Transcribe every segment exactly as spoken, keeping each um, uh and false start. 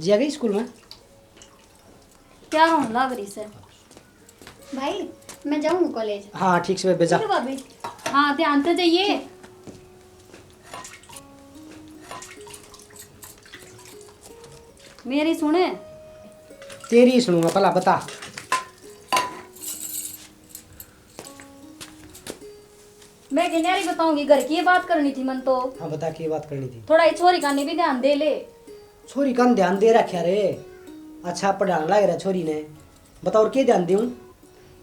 जी आ गई स्कूल में? क्या होने लग रही से? भाई, मैं जाऊँ कॉलेज। हाँ, ठीक से बेजा। ठीक है भाभी। हाँ, ध्यान से जाइए। मेरी सुने। तेरी ही सुनूंगा, भला बता। मैं किनारी बताऊंगी, घर की ये बात करनी थी मन तो। हाँ, बता, की बात करनी थी? थोड़ा ये छोरी कानी भी ध्यान दे ले। छोरी कान ध्यान दे रखा रे। अच्छा पढ़ाने लग रहा छोरी ने। बता, और के ध्यान दूं?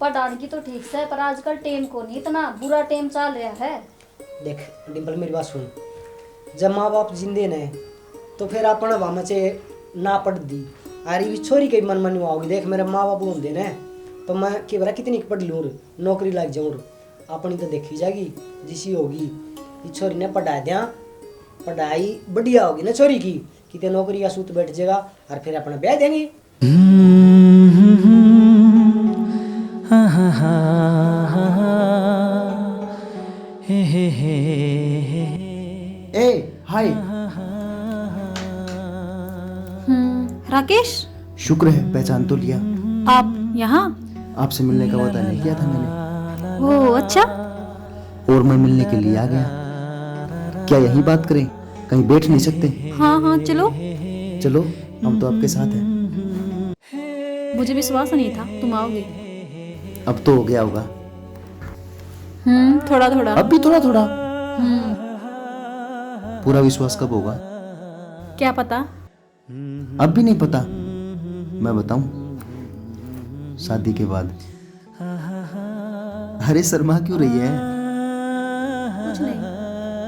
पढ़ाने की तो ठीक से, पर आजकल टेम को नहीं, इतना बुरा टेम चल रहा है। देख डिम्पल, मेरी बात सुन। जब माँ बाप जिंदे ने, तो फिर अपन हवा मचे ना पढ़ दी। अरे भी छोरी के मन मन होगी। देख, मेरे माँ बाप होंदे ने, तो मैं के बरा कितनी पढ़ लूँ, नौकरी लग जाऊँ, अपनी तो देखी जाएगी। जिसी होगी, ये छोरी ने पढ़ा दिया, पढ़ाई बढ़िया होगी ना छोरी की, कितने नौकरी का सूत बैठ जाएगा, और फिर अपना ब्याह देंगे। ए, हाय। हम्म, राकेश? शुक्र है, पहचान तो लिया। आप यहाँ? आपसे मिलने का वादा नहीं किया था मैंने। ओह, अच्छा। और मैं मिलने के लिए आ गया। क्या यहीं बात करें? कहीं बैठ नहीं सकते? हाँ, हाँ, चलो। चलो, हम तो आपके साथ हैं। मुझे विश्वास नहीं था तुम आओगे। अब तो हो गया होगा। हम्म, थोड़ा थोड़ा। अब भी थोड़ा थोड़ा? हम्म। पूरा विश्वास कब होगा? क्या पता। अब भी नहीं पता? मैं बताऊं, शादी के बाद। अरे, शर्मा क्यों रही है? कुछ नहीं।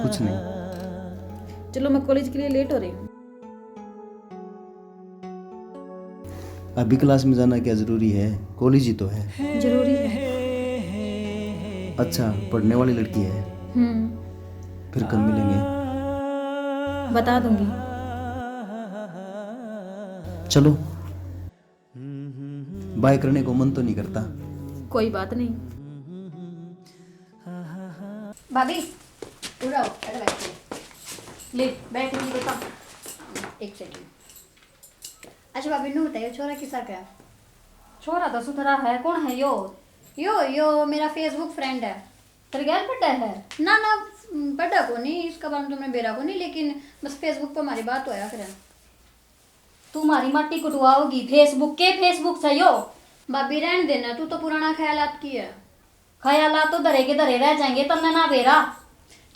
कुछ नहीं। चलो, मैं कॉलेज के लिए लेट हो रही हूँ। अभी क्लास में जाना क्या जरूरी है? कॉलेज ही तो है। जरूरी है। अच्छा, पढ़ने वाली लड़की है। हम्म। फिर कब मिलेंगे? बता दूंगी। चलो, बाय करने को मन तो नहीं करता। कोई बात नहीं। भाभी, उड़ाओ, अरे बैठ। ले, बैठ गई, बता। एक सेकंड। अच्छा भाभी, नू बताइयो, छोरा किसा का है? छोरा तो सुथरा है। कौन है यो? यो, यो मेरा Facebook फ्रेंड है। तेरे गैर पढ़ा है? ना ना, पढ़ा को नहीं, इसका बारे में तो मैं बेरा को नहीं, लेकिन बस Facebook पर हमारी बात होया करे। तू हमारी माटी कटवाओगी। Facebook के, Facebook से यो? भाभी, रहन देना, तू तो पुराना ख्यालात की है। ख्यालात तो धरे के धरे रह जाएंगे, तन्ने ना बेरा।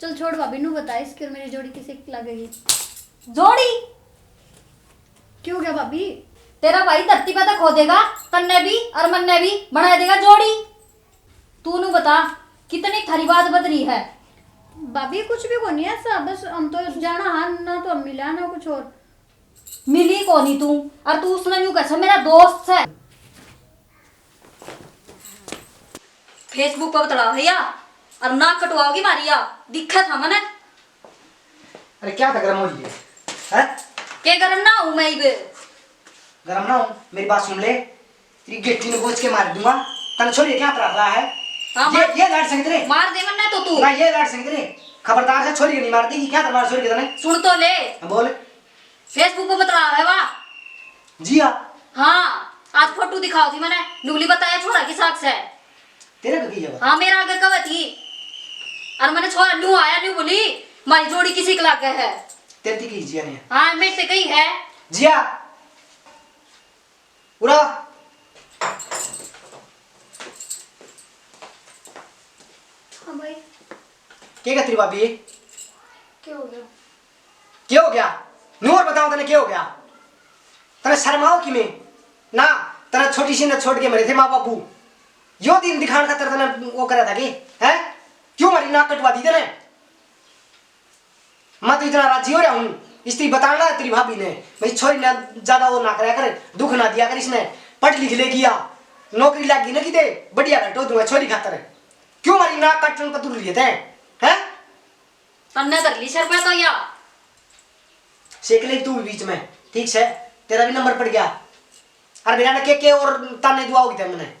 चल छोड़ भाभी, नू बता, इसकी और मेरी जोड़ी किसी की लगेगी? जोड़ी? क्यों गया भाभी? तेरा भाई धरती पे तो खोदेगा, तन्ने भी और मन्ने भी बना देगा जोड़ी। तू नू बता, कितनी थारी बात बदली है? भाभी, कुछ भी कोनी ऐसा, बस हम तो जाना हाँ, ना तो हम मिला ना कुछ और। मिली कोनी तू, और तू उसने न्यू कह, मेरा दोस्त है। Facebook पर बतला भैया, और नाक कटवाओगी मारी या, दिखा था मने। अरे क्या था गरम हो रही है? हैं? के गरम ना हूँ मैं इबे। गरम ना हूँ, मेरी बात सुन ले। तेरी गेटी ने गोच के मार दूंगा। तने छोरी क्या तरह रहा है? हाँ, ये, मार। ये लाड संग तेरे। मार दे मन्ने तो तू। ना, ये लाड संग तेरे। खबरदार से छोरी के नहीं मार देगी। क्या तरह छोरी के तने? सुन तो ले। हाँ, बोल। Facebook पे बतला है वा। जी हाँ। हाँ, आज फोटो दिखाओ थी मैंने। नुगली बताया छोरा की साख से। तेरे को की जगह? हाँ, मेरा आगे कवे थी। और मैंने छोरा न्यू आया, न्यू बोली, "मारी जोड़ी किसी के लागे है?" तेरे की जिया ने? हाँ, मेरे से कही है। जिया। उरा। हाँ भाई। के कहती री भाभी? के हो गया? के हो गया? नूर बताओ तने के हो गया? तने शर्माओ कि मैं? ना, तने छोटी सी ने छोड़ के मरे थे माँ बाबू। यो दिन दिखाने खातर तने वो करा था कि, हैं? क्यों मारी नाक कटवा दी तने? मैं तो इतना राजी हो रहा हूँ, इसलिए बताना है तेरी भाभी ने, मेरी छोरी ने ज्यादा वो ना करा कर, दुख ना दिया कर इसने। पढ़ लिख लेगी या नौकरी लागी ना किते, बढ़िया घर टो दूंगा छोरी खातर। क्यों मारी नाक काटने पर तुल रही है तैं, हैं? तन्ने धर ली सर पे तो या। सेक ले तू भी बीच में, ठीक से, तेरा भी नंबर पड़ गया। अरे मेरा ना के के और ताने दुआ होगी तै मने।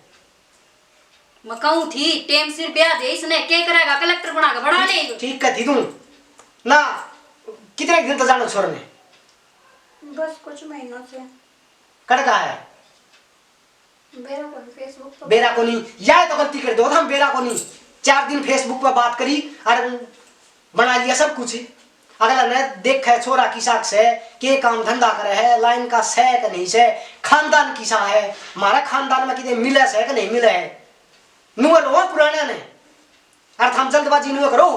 मैं कहूँ थी, टेम सिर ब्याह दे इसने, के करेगा, कलेक्टर बना के बना ले। ठीक कहती तू ना, कितने दिन तो जानो छोर ने। बस कुछ महीनों से। कड़का है। बेरा कोनी, Facebook पे बेरा कोनी, या तो गलती कर दो, हम बेरा कोनी। चार दिन Facebook पे बात करी और बना लिया सब कुछ। अगला ने देखे छोरा किसा से, के काम धंधा करे है, लाइन का सै के नहीं सै, खानदान किसा है, हमारा खानदान में किते मिले से के नहीं मिले है। नुए रो पुराना ने, और हम जल्दबाजी नुए करो।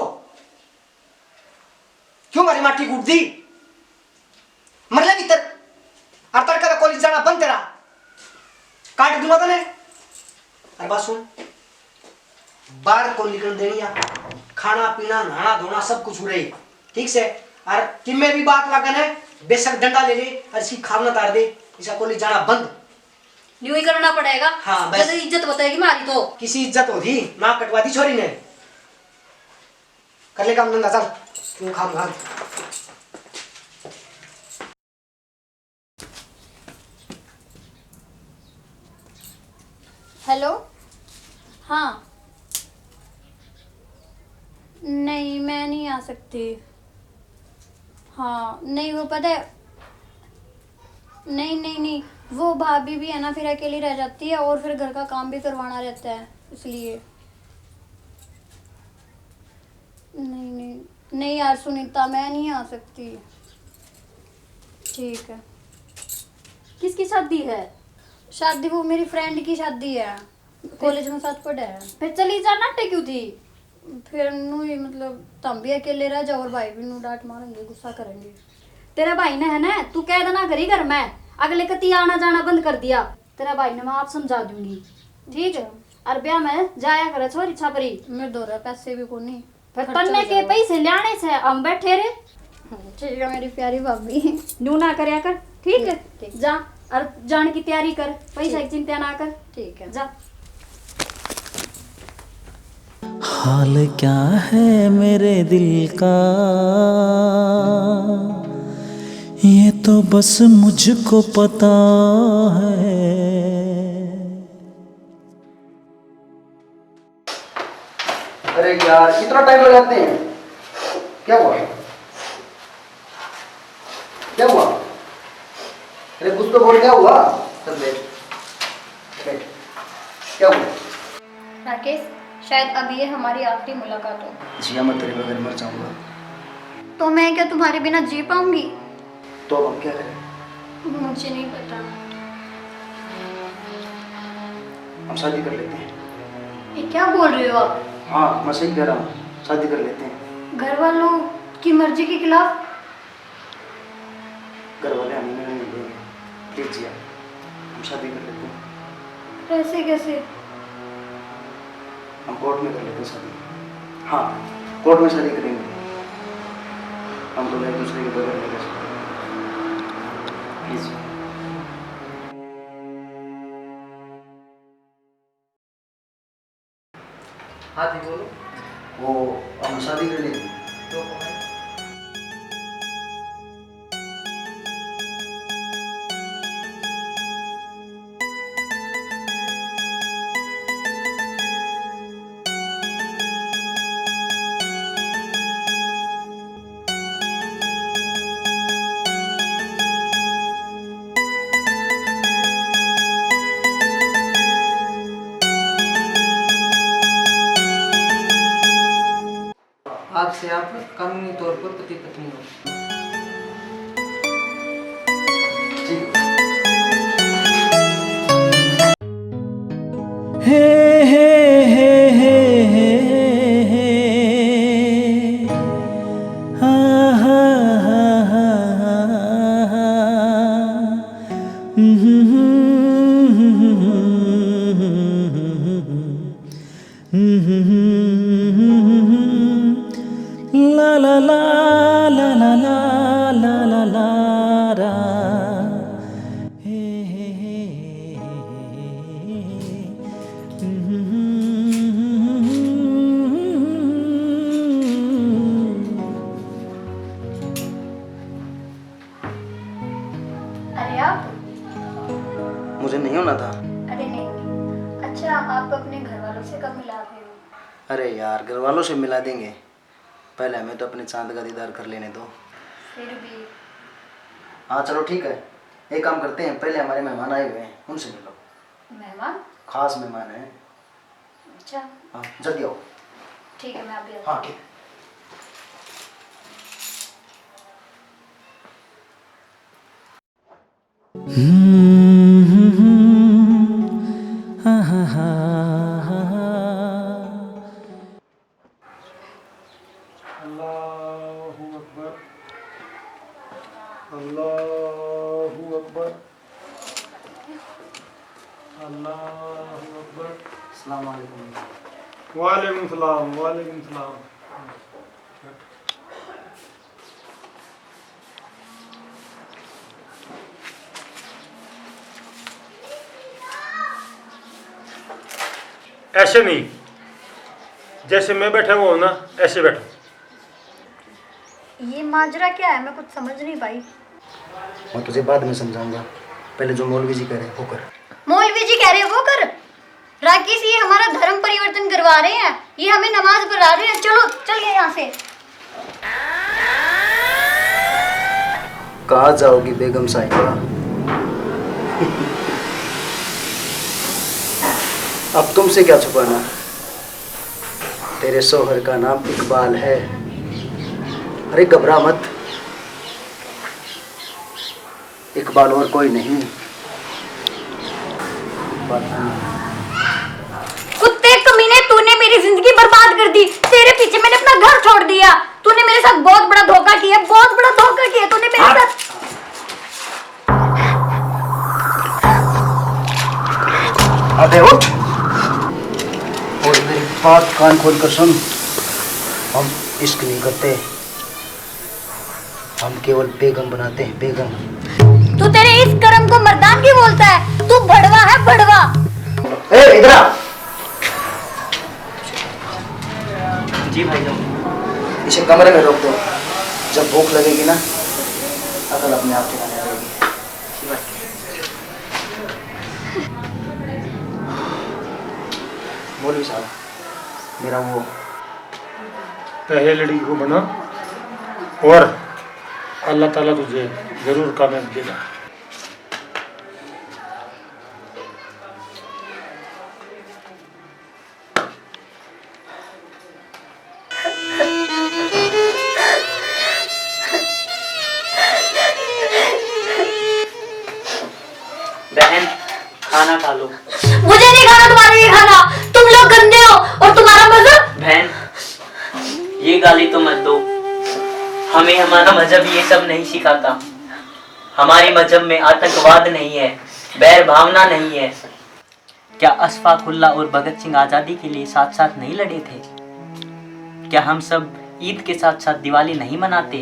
क्यों मारी माटी कूट दी? मर ले भीतर। और तड़का तो कॉलेज जाना बंद तेरा, काट दूंगा तने। अरे बात सुन, बाहर को निकल देनी है, खाना पीना, नहाना धोना सब कुछ उरे, ठीक से। और किम्मे भी बात लगे ना, बेशक डंडा ले ले और इसकी खाल ना तार दे, इसका कॉलेज जाना बंद। न्यू ही करना पड़ेगा। हाँ, बस। जब इज्जत बताएगी मारी तो। किसी इज्जत होती, नाक कटवा दी छोरी ने। कर ले काम धंधा, चल। क्यों खाम खाम। हेलो, हाँ। नहीं, मैं नहीं आ सकती। हाँ, नहीं, वो पता है, नहीं, नहीं, नहीं, वो भाभी भी है ना, फिर अकेली रह जाती है और फिर घर का काम भी करवाना रहता है, इसलिए। नहीं, नहीं, नहीं यार सुनीता, मैं नहीं आ सकती। ठीक है। किसकी शादी है? शादी, वो मेरी फ्रेंड की शादी है, कॉलेज में साथ पढ़े है। फिर चली जा, नाटे क्यों थी? फिर नु ही, मतलब, तुम भी अकेले रह जाओ और भाई भी नु डांट मारेंगे, गुस्सा करेंगे। तेरे भाई ने है ना, तू कह देना करी घर में, अगले कती आना जाना बंद कर दिया। तेरा भाई ने मैं आप समझा दूंगी, ठीक है? और ब्याह में जाया करे छोरी छापरी। मेरे धोरे पैसे भी कोनी। फिर खर्चा तन्ने हो के जाएगा। पैसे ल्याने से हम बैठे रे। ठीक है मेरी प्यारी भाभी। न्यू ना करया कर, ठीक है? ठीक, ठीक। जा, और जान की तैयारी कर, पैसा ठीक। की चिंता ना कर। ठीक है। जा। हाल क्या है मेरे दिल का, ये तो बस मुझको पता है। अरे यार, इतना टाइम लगाते हैं, क्या हुआ? क्या हुआ? अरे कुछ तो बोल, क्या हुआ? सब बैठ, बैठ। क्या हुआ? राकेश, शायद अब ये हमारी आखिरी मुलाकात हो। जिया, मैं तेरे बगैर मर जाऊंगा। तो मैं क्या तुम्हारे बिना जी पाऊंगी? तो अब हम क्या करें? मुझे नहीं पता। हम शादी कर लेते हैं। ये क्या बोल रहे हो आप? हाँ, मैं सही कह रहा हूँ, शादी कर लेते हैं। घर वालों की मर्जी के खिलाफ? घर वाले हमें मिलने नहीं देंगे। प्लीज जिया, हम शादी कर लेते हैं। ऐसे कैसे? हम कोर्ट में कर लेते हैं शादी। हाँ, कोर्ट में शादी करेंगे। हम तो एक दूसरे के बगैर नहीं रह सकते। प्लीज। हाँ जी, बोलो। वो हम शादी कर लेंगे। तो कौन है? आज से आप कानूनी तौर पर पति पत्नी हो। हे, हे, हे, हे, हे, हे। हा, हा, हा, हा, हा, हा। ला, ला, ला, ला, ला, ला, ला, ला, ला, रा। हे, हे, हे, हे, हे, हे। अरे आप? मुझे नहीं होना था। अरे नहीं, नहीं। अच्छा, आप अपने घर वालों से कब मिला रहे हो? अरे यार, घर वालों से मिला देंगे, पहले हमें तो अपने चांद का दीदार कर लेने दो। फिर भी। हाँ, चलो ठीक है, एक काम करते हैं, पहले हमारे मेहमान आए हुए हैं, उनसे मिलो। मेहमान? खास मेहमान है। अच्छा। हाँ, जल्दी आओ। ठीक है, मैं अभी आती हूँ। हाँ, ठीक। अल्लाहु अकबर, अल्लाहु अकबर, अल्लाहु अकबर। अस्सलाम वालेकुम। वालेकुम सलाम, वालेकुम सलाम। ऐसे नहीं, जैसे मैं बैठा हुआ हूं ना, ऐसे बैठो। ये माजरा क्या है, मैं कुछ समझ नहीं पाई। मैं तुझे बाद में समझाऊंगा, पहले जो मौलवी जी कह रहे हैं वो कर। मौलवी जी कह रहे हैं वो कर। राकेश, ये हमारा धर्म परिवर्तन करवा रहे हैं, ये हमें नमाज पढ़ा रहे हैं। चलो, चल गए यहाँ से। कहाँ जाओगी बेगम साहिबा? अब तुमसे क्या छुपाना, तेरे शौहर का नाम इकबाल है। अरे घबरा मत, इकबाल और कोई नहीं। कुत्ते कमीने, तूने मेरी जिंदगी बर्बाद कर दी। तेरे पीछे मैंने अपना घर छोड़ दिया। तूने मेरे साथ बहुत बड़ा धोखा किया, बहुत बड़ा धोखा किया तूने मेरे साथ। अबे उठ और मेरी बात कान खोल कर सुन। हम इश्क नहीं करते, हम केवल बेगम बनाते हैं, बेगम। तू तेरे इस कर्म को मर्दानगी बोलता है? तू भड़वा है, भड़वा। ए, इधर आ। जी भाई साहब। इसे कमरे में रोक दो, जब भूख लगेगी ना, अकल अपने आप ठिकाने आ जाएगी। जी भाई। मौलवी साहब, मेरा वो पहले लड़की को बना और अल्लाह ताला तुझे जरूर कामयाब देगा। बहन, खाना खा लो। मुझे नहीं खाना तुम्हारा ये खाना, तुम लोग गंदे हो और तुम्हारा मजहब। बहन, ये गाली तो मत दो, हमें हमारा मजहब ये सब नहीं सिखाता। हमारे मजहब में आतंकवाद नहीं है, बैर भावना नहीं है। क्या अशफाकुल्ला और भगत सिंह आज़ादी के लिए साथ-साथ नहीं लड़े थे? क्या हम सब ईद के साथ-साथ दिवाली नहीं मनाते?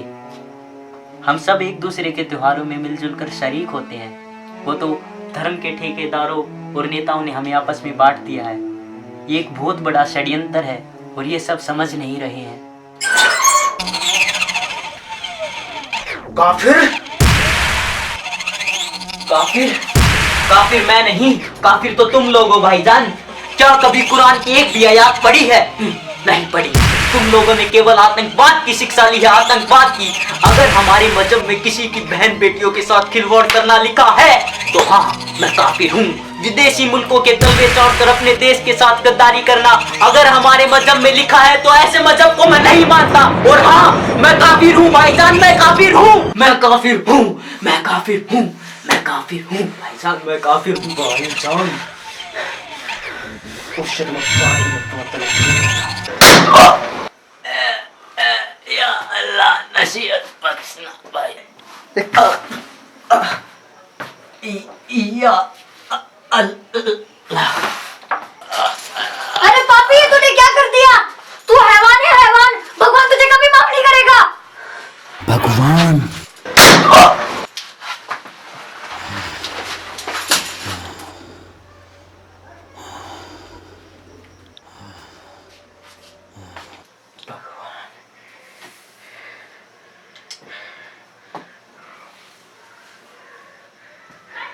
हम सब एक दूसरे के त्योहारों में मिलजुल कर शरीक होते हैं। वो तो धर्म के ठेकेदारों और नेताओं ने हमें आपस में बांट दिया है। ये एक बहुत बड़ा षड्यंत्र है और ये सब समझ नहीं रहे हैं। काफिर? काफिर? काफिर मैं नहीं, काफिर तो तुम लोग हो भाईजान। क्या कभी कुरान की एक भी आयत पढ़ी है? नहीं पढ़ी। तुम लोगों ने केवल आतंकवाद की शिक्षा ली है, आतंकवाद की। अगर हमारे मजहब में किसी की बहन बेटियों के साथ खिलवाड़ करना लिखा है, तो हाँ, मैं काफिर हूँ। विदेशी मुल्कों के दलवे चाट कर अपने देश के साथ गद्दारी करना अगर हमारे मजहब में लिखा है, तो ऐसे मजहब को मैं नहीं मानता। और हाँ, मैं काफिर हूँ भाईजान, मैं काफिर हूँ, मैं काफिर हूँ, मैं काफिर हूँ, मैं काफिर हूँ भाईजान, मैं काफिर हूँ भाईजान। Oh shit, मैं काफिर हूँ, मतलब। या अल्लाह, नसीहत बख्शना भाई। या अल्लाह।